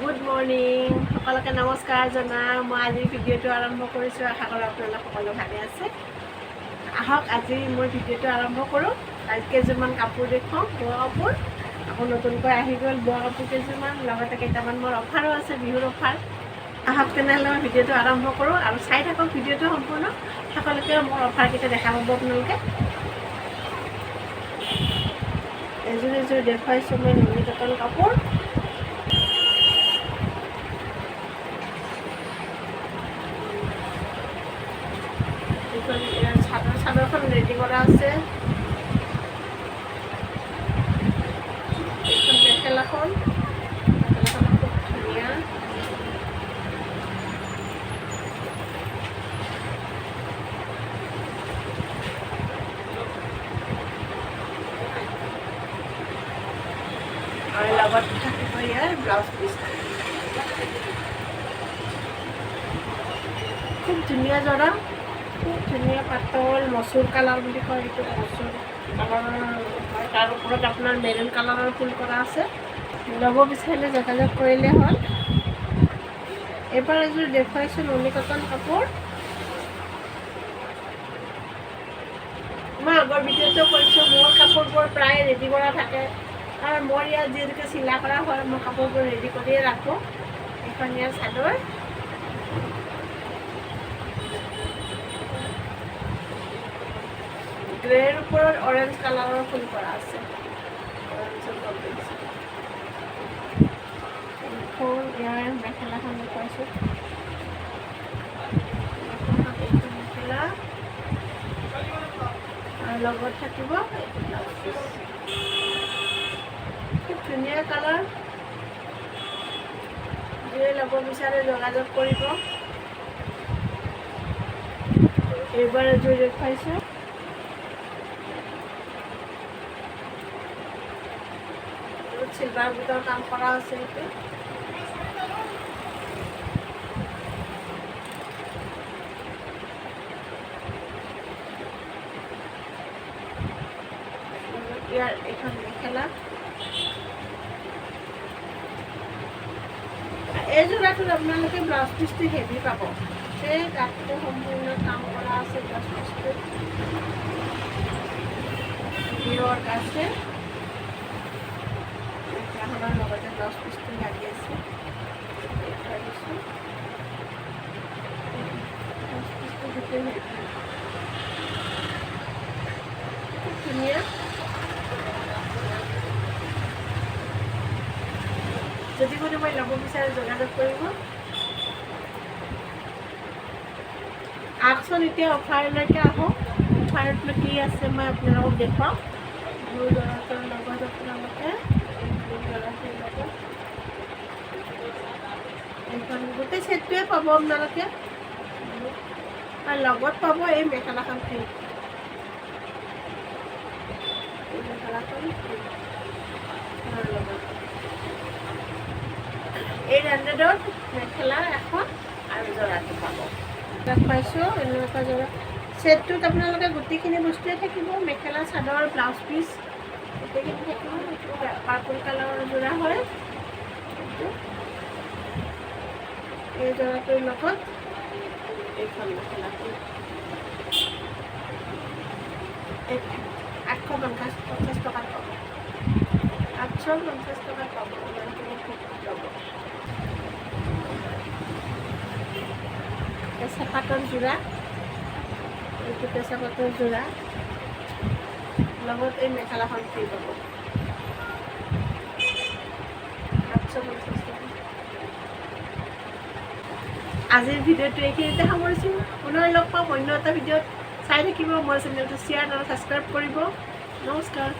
Good morning, সকলোকে নমস্কাৰ জনাই মই আজিৰ ভিডিঅ'টো আৰম্ভ কৰিছোঁ। আশা কৰোঁ আপোনালোক সকলো ভালে আছে। আহক, আজি মই ভিডিঅ'টো আৰম্ভ কৰোঁ। আজি কেইযোৰমান কাপোৰ দেখুৱাওঁ, বোৱা কাপোৰ। আকৌ নতুনকৈ আহি গ'ল বোৱা কাপোৰ কেইযোৰমান, লগতে কেইটামান মোৰ অফাৰো আছে, বিহুৰ অফাৰ। আহক তেনেহ'লে মই ভিডিঅ'টো আৰম্ভ কৰোঁ আৰু চাই থাকক ভিডিঅ'টো সম্পূৰ্ণ। সকলোকে মোৰ অফাৰকেইটা দেখা পাব আপোনালোকে। এযোৰ এযোৰ দেখুৱাইছোঁ মই নুনি কটন কাপোৰ। এইখন চাদৰ, চাদৰখন ৰেডি কৰা আছে। এইখন মেখেলাখন, মেখেলাখন খুব ধুনীয়া। আৰু লগত থাকিব ইয়াৰ ব্লাউজ পিচ। খুব ধুনীয়া যোৰা, খুব ধুনীয়া পাতল মচুৰ কালাৰ বুলি কয় এইটো, মচুৰ কালাৰৰ হয়। তাৰ ওপৰত আপোনাৰ মেৰুন কালাৰৰ ফুল কৰা আছে। ল'ব বিচাৰিলে যোগাযোগ কৰিলে হ'ল। এইবাৰ এযোৰ দেখুৱাইছোঁ নুনি কটন কাপোৰ। মই আগৰ ভিডিঅ'টো কৈছোঁ, মোৰ কাপোৰবোৰ প্ৰায় ৰেডি কৰা থাকে, কাৰণ মোৰ ইয়াত যিহেতুকে চিলাই কৰা হয়, মই কাপোৰবোৰ ৰেডি কৰিয়ে ৰাখোঁ। এইখন ইয়াৰ চাদৰ। গ্ৰেৰ ওপৰত অৰেঞ্জ কালাৰৰ ফুল কৰা আছে, অৰেঞ্জৰ কম্বিনেশ্যন। এইখন ইয়াৰ মেখেলাখন দেখুৱাইছোঁ। এইখন মেখেলা আৰু লগত থাকিব এইটো ব্লাউজ পিচ। খুব ধুনীয়া কালাৰ। যিয়ে ল'ব বিচাৰে যোগাযোগ কৰিব। এইবাৰ এযোৰ দেখুৱাইছোঁ। চিলভাৰ বুটাৰ কাম কৰা আছে এইটো। ইয়াৰ এইখন মেখেলা। এই যোৰাটোত আপোনালোকে ব্লাউজ পিচটো হেভি পাব। সেই গাঁতটো সম্পূৰ্ণ কাম কৰা আছে। ব্লাউজ পিচটোত ৱৰ্ক আছে। মেখেলাখনৰ লগতে ব্লাউজ পিচটো লাগি আছে। দেখুৱাই দিছোঁ, ব্লাউজ পিচটো গোটেই হেভি, খুব ধুনীয়া। যদি কোনোবাই ল'ব বিচাৰে যোগাযোগ কৰিব। আহকচোন, এতিয়া অফাৰলৈকে আহোঁ। অফাৰতনো কি আছে মই আপোনালোকক দেখুৱাম। ব্লু যোৰাটোৰ লগত আপোনালোকে, এই ব্লু যোৰাটোৰ লগত এইখন গোটেই ছেটটোৱে পাব আপোনালোকে আৰু লগত পাব এই মেখেলাখন ফ্ৰী। এই মেখেলাখন ফ্ৰী লগত। 800ত মেখেলা এখন আৰু যোৰাটো পাব। পাইছোঁ এনেকুৱা যোৰা। ছেটটোত আপোনালোকে গোটেইখিনি বস্তুৱে থাকিব, মেখেলা চাদৰ, ব্লাউজ পিচ গোটেইখিনি থাকিব। এইটো পাৰ্পল কালাৰৰ যোৰা হয় এইটো। এই যোৰাটোৰ লগত এইখন মেখেলাখন 850 টকাত পাব। 850 টকাত পাব। ইমানখিনি খুব ল'ব। কেঁচা পাটৰ যোৰা এইটো। কেঁচা পাটৰ যোৰা লগত এই মেখেলাখন ফ্ৰী পাব 850 টকা। আজিৰ ভিডিঅ'টো এইখিনিতে সামৰিছোঁ। পুনৰ লগ পাম অন্য এটা ভিডিঅ'ত। চাই থাকিব মোৰ চেনেলটো, শ্বেয়াৰ আৰু ছাবস্ক্ৰাইব কৰিব। নমস্কাৰ।